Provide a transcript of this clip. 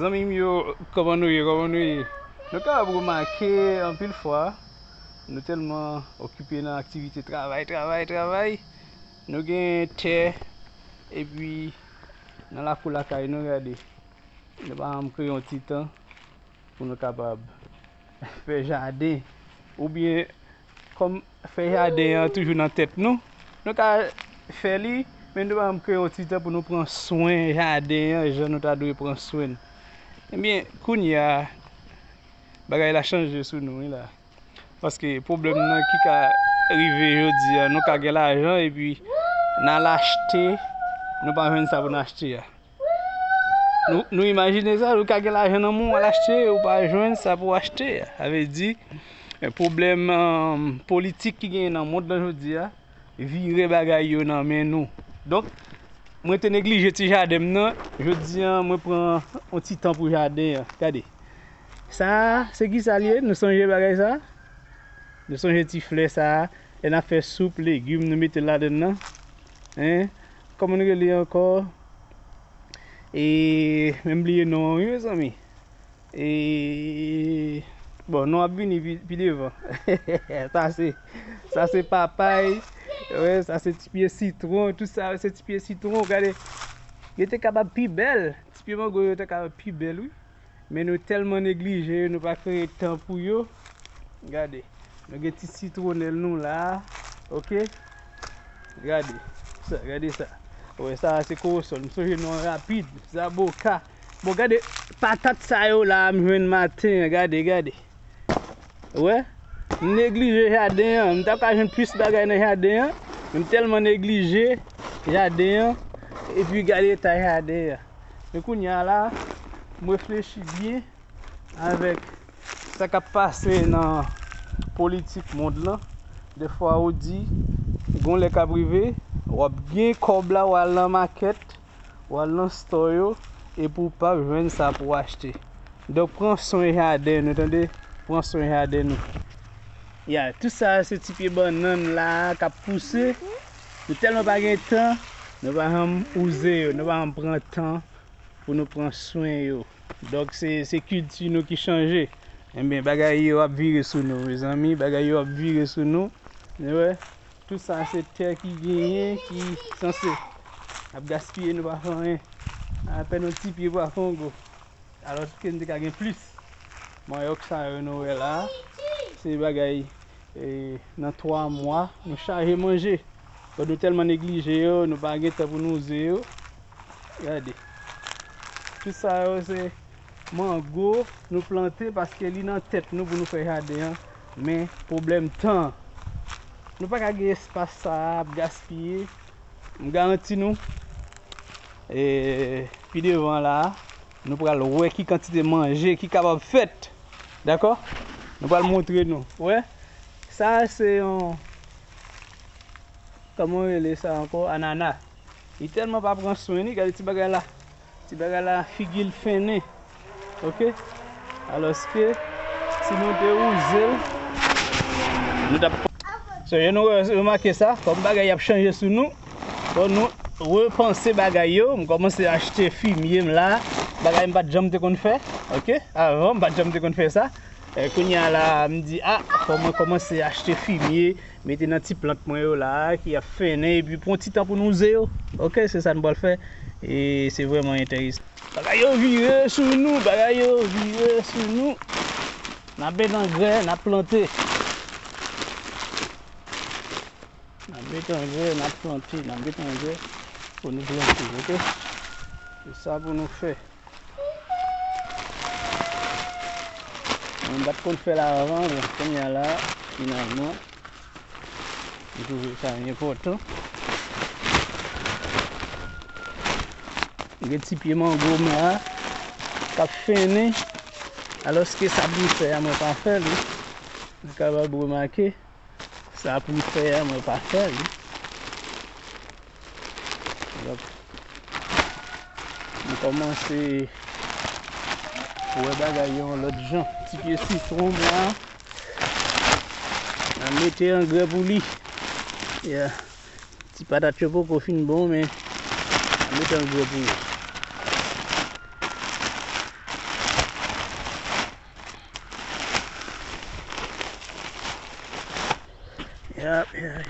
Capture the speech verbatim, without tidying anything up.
Zanmi m yo, kòman nou ye? Kòman nou ye? Nou kapab remake anpil fwa, nou tèlman okipe nan aktivite travay, travay, travay, nou gen tè, epi nan lakou lakay nou, gade, nou pa janm kreye yon ti tan pou nou kapab fè jaden, oubyen kòm fè jaden an toujou nan tèt nou, nou ka fè li, men nou pa janm kreye yon ti tan pou nou pran swen jaden an jan nou ta dwe pran swen l. Ebyen, kounye a, bagay la chanje sou nou, wi, la. Paske pwoblèm nan ki ka rive jodi a, nou ka gen lajan epi n al achte, nou pa jwenn sa pou n achte a. Nou, nou imajine sa, ou ka gen lajan nan men w, w al achte, ou pa jwenn sa pou w achte a. Sa vle di, eh, pwoblèm, eh, politik ki genyen nan mond lan jodi a, vire bagay yo nan men nou. Donk, mwen te neglije ti jaden m nan, jodi a mwen pran yon ti tan pou jaden an. Gade. Sa a, se ki sa l ye? Nou sonje bagay sa a? Nou sonje ti flè sa a? Lè n ap fè soup, legim, nou mete l ladan l nan. Hein? Kòman nou rele ankò? E, men m bliye non an, wi, mezanmi. E, bon, non ap vini pi, pi devan. Sa se, sa se papay. Wè, sa se ti pye sitwon. Tout sa, se ti pye sitwon. Gade, yo te kapab pi bèl. Ti pye mango yo te kapab pi bèl, wi. Men nou tèlman neglije yo, nou pa kreye tan pou yo. Gade, nou gen ti sitwonèl nou la, oke? Gade sa, gade sa. Wè, sa a se kowosòl. M sonje non rapid, zaboka. Bon, gade, patat sa yo la, m jwenn maten an, gade, gade. Wè, m neglije jaden an. M ta ka jwenn plis bagay nan jaden an, men m tèlman neglije jaden an. Epi gade eta jaden an. Men kounye a la, m reflechi byen avèk sa k ap pase nan politik mond lan. Dèfwa ou di, gon lè k ap rive, w ap gen kòb la, w al nan makèt, w al nan stò yo, epi w p ap jwenn sa pou w achte. Donk, pran swen jaden nou, tande? Pran swen jaden nou. Ya, tout sa a se ti pye bannann la a k ap pouse. Nou tèlman pa gen tan, nou pa janm wouze yo, nou pa janm pran tan pou nou pran swen yo. Donk, se, se kilti nou ki chanje. Enben, bagay yo ap vire sou nou, mezanmi, bagay yo ap vire sou nou. Ou wè? Tout sa se tè ki genyen, ki sanse ap gaspiye, nou pa fè anyen. Apèn yon ti pye pwafongo. Alòske n te ka gen plis. Manyòk sa yo nou wè la, se bagay, e, nan twa mwa, nou chaje manje. Bon, nou tèlman neglije yo, nou pa gen tan pou nou wouze yo. Gade. Tout sa yo se mango nou plante paske li nan tèt nou pou nou fè jaden an. Men pwoblèm tan. Nou pa ka gen espas sa a ap gaspiye. M garanti nou, e, pi devan la a, nou pral wè ki kantite manje ki kapab fèt. Dakò? Nou pral montre nou. Wè? Sa a se yon, kòman yo rele sa ankò? Anana. Li tèlman pa pran swen li, gade ti bagay la. Ti bagay la, figi l fennen. Oke? Alòske, si nou te wouze l, nou t ap. So, yo nou re-, remake sa, kòm bagay ap chanje sou nou. Bon, nou repanse bagay yo. M kòmanse achte fimye m la. Bagay m pa t janm te konn fè. Oke? Avan, m pa t janm te konn fè sa. E, kounye a la, m di, a, fò mwen kòmanse achte fimye, mete nan ti plant mwen yo la, ki ap fennen, epi pran ti tan pou nou wouze yo. Oke, se sa n pral fè. E se vrèman enteresan. Bagay yo vire sou nou, bagay yo vire sou nou. N ap met angrè, n ap plante. N ap met angrè, n ap plante, n ap met angrè pou nou plante, oke? Se sa pou nou fè. Mwen pa t konn fè l avan, bon, kounye a la, finalman, m twouve sa enpòtan. Gen ti pye mango m la k ap fennen, alòske sa pou m fè a, mwen pa fè l, wi. Ou kapab remake, sa pou m fè a, mwen pa fè l, wi. Donk, m kòmanse wè bagay yo yon lòt jan. Ti pye sitwon m la, m ap mete angrè pou li. Yeah. Ti patat yo poko fin bon, men m ap mete angrè pou yo. Yap, yap.